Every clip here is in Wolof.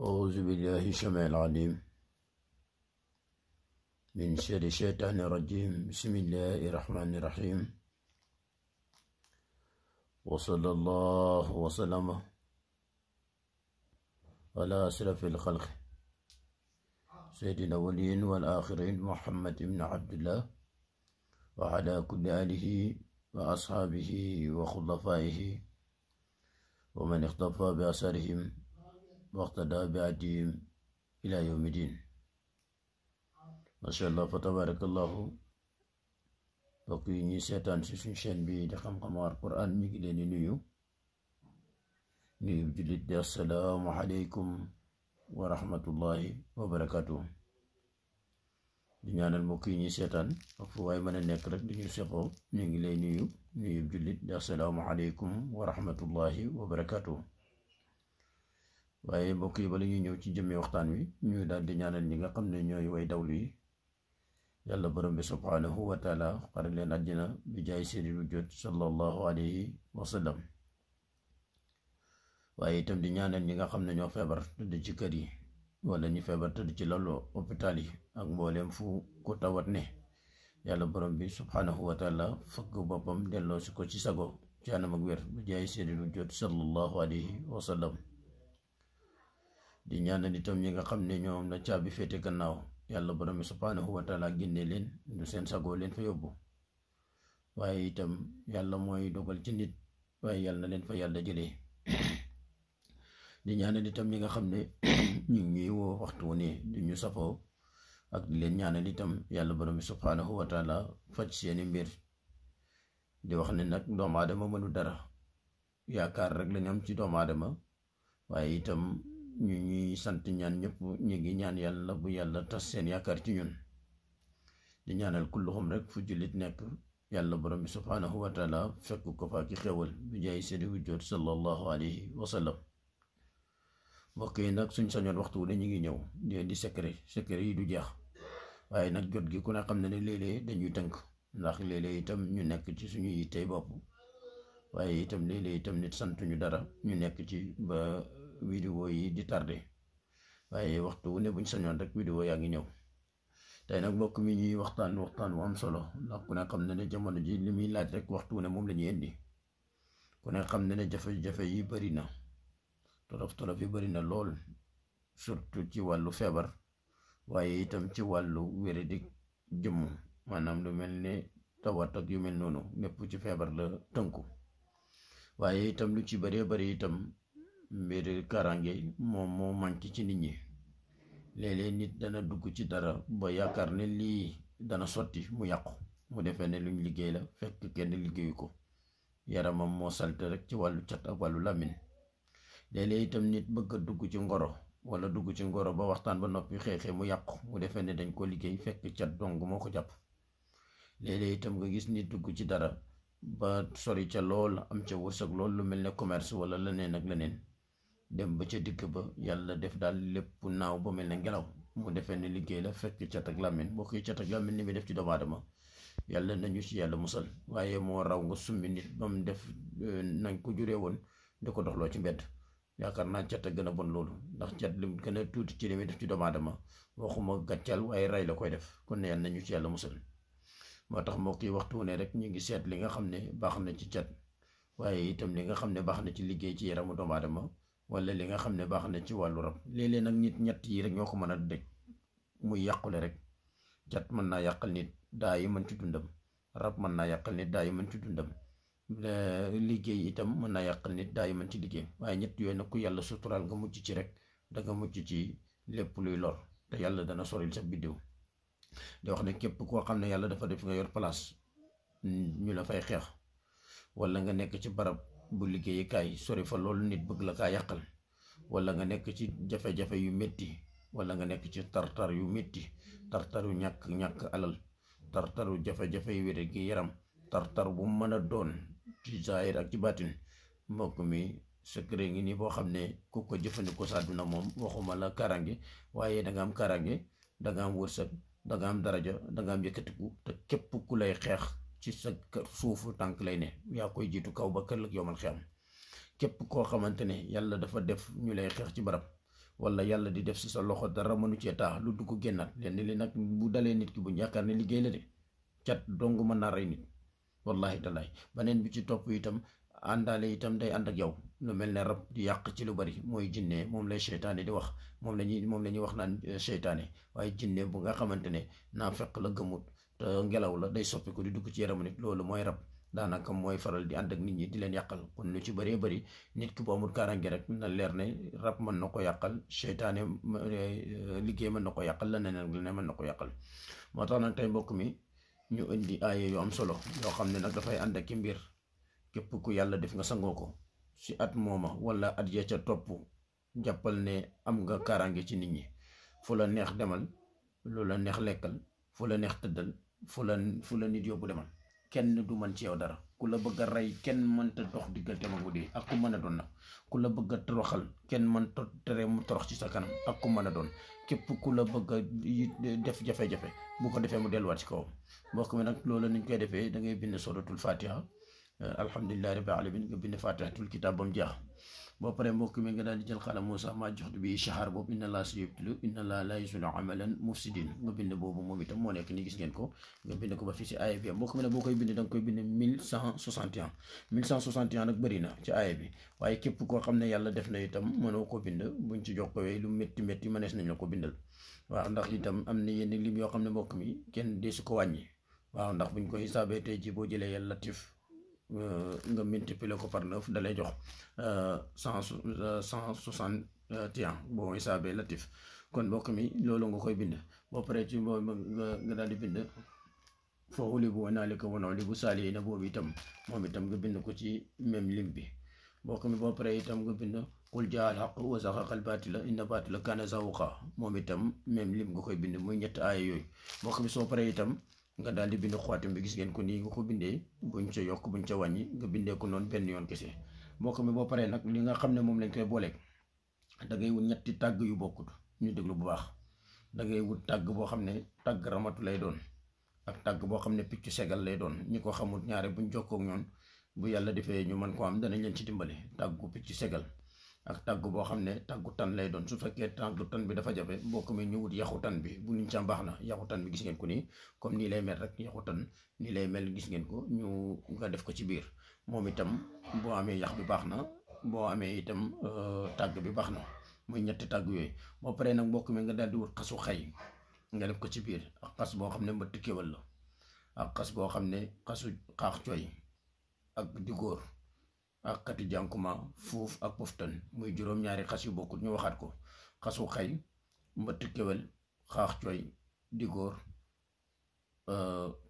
أعوذ بالله السميع العليم من شر الشيطان الرجيم. بسم الله الرحمن الرحيم، وصلى الله وسلم على أشرف الخلق سيدنا الأولين والآخرين محمد بن عبد الله وعلى كل آله وأصحابه وخلفائه ومن اختفى بأثرهم واقتدى بهديهم إلى يوم الدين. ما شاء الله فتبارك الله. mbokk yi ñuy seetaan ci suñu chaîne bi di xam-xamu Alquraan mi ngi leen di nuyu jullit di assalaamu aleykum wa rahmatullahi wa barakatuh. di ñaanal mbokk yi ñuy seetaan ak fu waay mën a nekk rek di ñu sexoo ñu ngi lay nuyu jullit di assalaamu aleykum wa rahmatullahi wa barakatuh. waaye mbokk yi bala ñuy ñëw ci jëmmi waxtaan wi ñu daal di ñaanal ñi nga xam ne ñooy way dawlu yi, yàlla borom bi subhanahu wa taala xare leen àjjana bi jaay seeni lu jot sallallahu alayhi wa sallam. waaye itam di ñaanal ñi nga xam ne ñoo feebar tëdd ci kër yi wala ñu feebar tëdd ci lalu hôpital yi ak mbooleem fu ku tawat ne, yàlla borom bi subhanahu wa taala fëgg boppam delloo si ko ci sago ci anam ak wér bi jaay seeni lu jot sallallahu alayhi wa sallam. di ñaanal itam ñi nga xam ne ñoom la caabi féete gannaaw, yàlla borom bi subhanahu wa taala génne leen du seen sagoo leen fa yóbbu. waaye itam yàlla mooy dogal ci nit, waaye yàlla na leen fa yàlla jëlee. di ñaanal itam ñi nga xam ne ñu ngi woo waxtu wu ne di ñu safoo ak di leen ñaanal itam yàlla borom bi subhanahu wa taala faj seeni mbir. di wax ne nag doomu aadama mënu dara, yaakaar rek lañu am ci doomu aadama. waaye itam ñu ñuy sant ñaan ñëpp ñu ngi ñaan yàlla bu yàlla tas seen yaakaar ci ñun. di ñaanal kulluxum rek fu jullit nekk, yàlla borom bi subhanahu wa taala fekk ko fa ki xewal bi jaay seeni wujjoot sallallahu alayhi wa sallam. mbokk yi nag suñ sañoon waxtu wu ne ñu ngi ñëw di indi secret yi du jeex, waaye nag jot gi ku ne xam ne ne léeg-léeg dañuy tënk, ndax léeg-léeg itam ñu nekk ci suñu yittey bopp. waaye itam léeg-léeg itam nit sant ñu dara ñu nekk ci ba vidéo yi di tardé, waaye waxtu wu ne buñ sañoon rek vidéo yaa ngi ñëw. tey nag mbokk mi ñuy waxtaan wu am solo, ndax ku ne xam ne ne jamono ji li muy laaj rek waxtu wu ne moom la ñuy indi. ku ne xam ne ne jafe-jafe yi bari na, tolof yi bari na lool, surtout ci wàllu feebar, waaye itam ci wàllu wéradi jëmm, maanaam lu mel ne tawat ak yu mel noonu lépp ci feebar la tënku. waaye itam lu ci bari itam mbir karange moom moo manqué ci nit ñi. léeg-léeg nit dana dugg ci dara ba yaakaar ne lii dana sotti mu yàqu, mu defee ne luñ liggéey la, fekk kenn liggéeyu ko. yaramam moo salte rek ci wàllu cat ak wàllu làmmiñ. léeg-léeg itam nit bëgg a dugg ci ngoro wala dugg ci ngoro ba waxtaan ba noppi xeexee mu yàqu, mu defee ne dañ ko liggéey, fekk cat dong moo ko jàpp. léeg-léeg itam nga gis nit dugg ci dara ba sori ca lool, am ca wërsëg lool, lu mel ne commerce wala leneen ak leneen, dem ba ca digg ba yàlla def daal lépp naaw ba mel ne ngelaw, mu defee ne liggéey la, fekk cat ak làmmiñ. boo koy cat ak làmmiñ ni muy def ci doomu aadama, yàlla nañu ci yàlla musal. waaye moo raw nga summi nit ba mu def nañ ko juree woon di ko doxloo ci mbedd. yaakaar naa cat a gën a bon loolu, ndax cat li gën a tuuti ci li muy def ci doomu aadama, waxuma gàccal waaye rey la koy def. kon ne yàlla nañu ci yàlla musal. moo tax mbokk yi waxtu ne rek ñu ngi seet li nga xam ne baax na ci cat, waaye itam li nga xam ne baax na ci liggéey ci yaramu doomu aadama, wala li nga xam ne baax na ci wàllu rab. léeg-léeg nag nit ñett yi rek ñoo ko mën a dëj muy yàqule rek. cat mën naa yàqal nit daa yi mën ci dundam, rab mën naa yàqal nit daa yi mën ci dundam, liggéey itam mën naa yàqal nit daa yi mën ci liggéey. waaye ñett yooyu nag ku yàlla suturaal nga mucc ci rek, da nga mucc ci lépp luy lor, te yàlla dana soril sa biddiw. di wax ne képp koo xam ne yàlla dafa def nga yor place ñu la fay xeex, wala nga nekk ci barab bu liggéeyukaay sori fa loolu nit bëgg la kaa yàqal, wala nga nekk ci jafe-jafe yu métti, wala nga nekk ci tartar yu métti, tartaru ñàkk alal, tartaru jafe-jafe yu wére gi yaram, tartar bu mën a doon ci zaahir ak ci baatin. mbokk mi secret ngi nii boo xam ne ku ko jëfandikoo sa àdduna moom waxuma la karange, waaye da nga am karange, da nga am wërsëg, da nga am daraja, da nga am yëkkatiku, te képp ku lay xeex ci sa suufu tànk lay ne, yaa koy jiitu kaw ba kër la yowmal xiyam. képp koo xamante ne yàlla dafa def ñu lay xeex ci barab, wala yàlla di def si sa loxo dara mënu cee taax lu dugg génnaat leen li nag bu dalee nit ki bu yaakaar ne liggéey la de cat dong mën naa rey nit wallahi talaay beneen bi ci topp itam àndaale itam day ànd ak yow lu mel ne rab di yàq ci lu bari mooy jinne moom lay seytaane di wax moom la ñuy wax naan seytaane waaye jinne bu nga xamante ne naa fekk la gëmut te ngelaw la day soppi ko di dugg ci yaramu nit loolu mooy rab daanaka mooy faral di ànd ak nit ñi di leen yàqal kon lu ci bëree bëri nit ki bu amul kaaraange rek na leer ne rab mën na ko yàqal seytaane liggéey mën na ko yàqal la ne mën na ko yàqal moo tax nag tey mbokk mi ñu indi aaya yu am solo yoo xam ne nag dafay ànd ak ki mbir képp ku yàlla def nga sangoo ko si at mooma wala at ya ca topp jàppal ne am nga kaaraange ci nit ñi fu la neex demal lu la neex lekkal fu la neex tëddal fu la nit yóbbu demal kenn du man ci yow dara ku la bëgg a rey kenn mënta dox diggante ma guddi ak ku mën a doon nag ku la bëgg a toroxal kenn mënta tere mu torox ci sa kanam ak ku mën a doon képp ku la bëgg a def jafe-jafe bu ko defee mu delluwaat ci kawam mbokk mi nag loolu niñ koy defee da ngay bind suratul fatiha alhamdulillahi rabbil alamin nga bind fatihatul kitab ba mu jeex boo paree mbokk mi nga daal di jël xalam Moussa maa jox bi shahar boobu inna laa sayubtilu inna laa la yusulu amalan mufsidin nga bind boobu moom itam moo nekk ni gis ngeen ko nga bind ko ba fii si aaya bi mbokk mi ne boo koy bind da nga koy bind 1161 nag bëri na ci aaya bi waaye képp koo xam ne yàlla def na itam mënoo ko bind buñ ci jokkowee lu métti métti mënees nañ la ko bindal waaw ndax itam am na yenn lim yoo xam ne mbokk mi kenn dee su ko wàññi waaw ndax buñ koy hisaabee tey ji boo jëlee yàlla latif nga multiplier ko par 9 dalay jox 161 boo hisaabee latif kon mbokk mi loolu nga koy bind boo paree ci boo nga daal di bind fa ghulibu hunaalika wa ghulibu saalihiina boobu itam moom itam nga bind ko ci même lim bi mbokk mi boo paree itam nga bind qul jaa'al haqqu wa zahaqal baatila inna baatila kaana zahuuqa moom itam même lim nga koy bind muy ñett aaya yooyu mbokk mi soo paree itam nga daal di bind xaatim bi gis ngeen ko nii nga ko bindee buñ ca yokk buñ ca wàññi nga bindee ko noonu benn yoon kese mbokk mi boo paree nag li nga xam ne moom lañ koy booleeg da ngay wut ñetti tàgg yu bokkut ñu déglu bu baax da ngay wut tàgg boo xam ne tàgg ramatu lay doon ak tàgg boo xam ne picc segal lay doon ñi ko xamul ñaare buñ jokkoo ak ñoon bu yàlla defee ñu mën ko am danañ leen ci dimbale tàggu picc segal ak tàgg boo xam ne tàggu tan lay doon su fekkee tàggu tan bi dafa jafe mbokk mi ñu wut yaxu tan bi bu niñ ca baax na yaxu tan bi gis ngeen ko nii comme nii lay mel rek yaxu tan nii lay mel gis ngeen ko ñu nga def ko ci biir moom itam boo amee yax bi baax na boo amee itam tàgg bi baax na muy ñetti tàgg yooyu boo paree nag mbokk mi nga daal di wut xasu xay nga def ko ci biir ak xas boo xam ne mbëtt kéwal la ak xas boo xam ne xasu xaax coy ak di góor ak kati jànkuma fuuf ak poftan muy juróom-ñaari xas yu bokkut ñu waxaat ko xasu xay mbëtt kéwél xaax coy di góor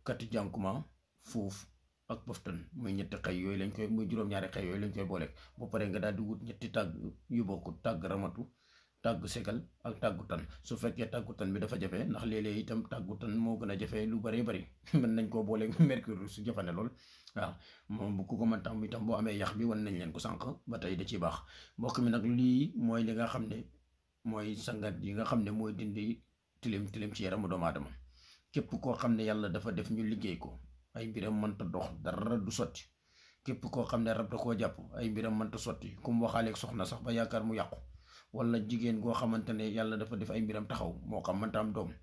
kati jànkuma fuuf ak poftan muy ñetti xay yooyu lañ koy muy juróom-ñaari xay yooyu lañ koy booleeg ba pare nga daal di wut ñetti tàgg yu bokkut tàgg ramatu tàgg segal ak tàggu tan su fekkee tàggu tan bi dafa jafe ndax léeg-léeg itam tàggu tan moo gën a jafe lu bëree bëri mën nañ koo booleeg mercure su jëfane lool waaw moom bu ku ko mën tam itam boo amee yax bi wan nañ leen ko sànq ba tey da ciy baax mbokk mi nag lii mooy li nga xam ne mooy sangat yi nga xam ne mooy dindi tilim ci yaramu doomu aadama képp koo xam ne yàlla dafa def ñu liggéey ko ay mbiram mënta dox dara du sotti képp koo xam ne rab da koo jàpp ay mbiram mënta sotti ku mu waxaaleeg soxna sax ba yaakaar mu yàqu wala jigéen goo xamante ne yàlla dafa def ay mbiram taxaw moo xam mënta am doom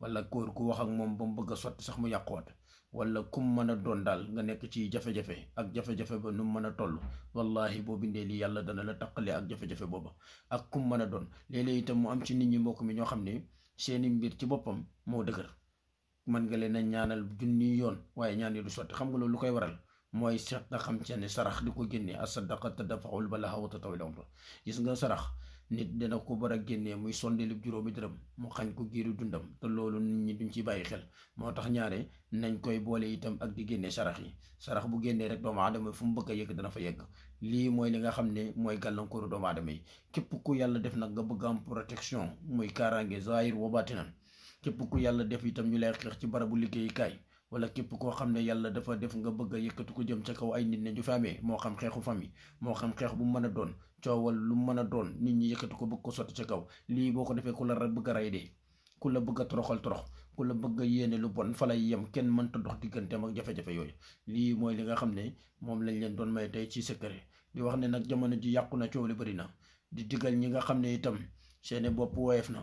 wala góor ku wax ak moom ba mu bëgg a sotti sax mu yàquwaat wala kum mën a doon daal nga nekk ci jafe-jafe ak jafe-jafe ba nu mu mën a toll wallahi boo bindee lii yàlla dana la taqale ak jafe-jafe booba ak kum mën a doon léeg-léeg itam mu am ci nit ñi mbokk mi ñoo xam ne seeni mbir ci boppam moo dëgër mën nga leen a ñaanal junni yoon waaye ñaan yi du sotti xam nga loolu lu koy waral mooy seet nga xam ci ne sarax di ko génnee as-sadaqa tadfa'ul balaa wa tatawil umra gis nga sarax nit dina ko war a génnee muy sondeli juróomi dërëm mu xañ ko giiru dundam te loolu nit ñi duñ ci bàyyi xel moo tax ñaare nañ koy boole itam ak di génnee sarax yi sarax bu génnee rek doomu aadama fu mu bëgg a yegg dana fa yegg lii mooy li nga xam ne mooy gàllankooru doomu aadama yi képp ku yàlla def nag nga bëgg am protection muy kaaraange zahir wa batinan képp ku yàlla def itam ñu lay xeex ci barabu liggéeyukaay wala képp koo xam ne yàlla dafa def nga bëgg a yëkkati ko jëm ca kaw ay nit ne ju fa amee moo xam xeexu famille moo xam xeex bu mën a doon coowal lu mën a doon nit ñi yëkkati ko bëgg ko sotti ca kaw lii boo ko defee ku la bëgg a rey dee ku la bëgg a toroxal torox ku la bëgg a yéene lu bon fa lay yem kenn mënta dox digganteem ak jafe-jafe yooyu lii mooy li nga xam ne moom lañ leen doon may tey ci secret di wax ne nag jamono ji yàqu na coow li bëri na di digal ñi nga xam ne itam seeni bopp woyof na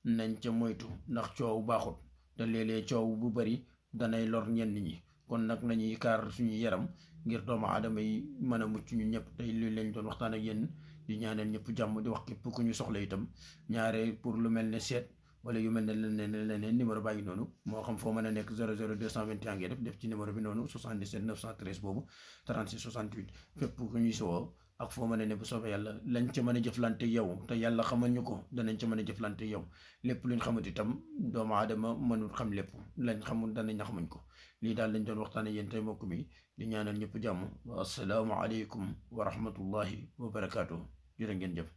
nañ ca moytu ndax coow baaxut te léeg-léeg coow bu bari danay lor ñenn ñi kon nag nañuy kaar suñu yaram ngir doomu aadama yi mën a mucc ñu ñëpp tey li lañ doon waxtaan ak yéen di ñaanal ñëpp jàmm di wax képp ku ñu soxla itam ñaare pour lu mel ne seet wala yu mel ne leneen numéro baa ngi noonu moo xam foo mën a nekk 00 221 ngay def ci numéro bi noonu 77 913 boobu 36 68 fépp ku ñuy sowoo ak foo mën a ne bu soobee yàlla lañ ca mën a jëflante yow te yàlla xamal ñu ko danañ ca mën a jëflante yow lépp luñ xamut itam doomu aadama mënul xam lépp lañ xamul danañ xamuñ ko lii daal lañ doon waxtaane yéen tey mbokk mi di ñaanal ñëpp jàmm wa assalaamu aleykum wa rahmatullahi wa barakaatu jërë ngeen jëf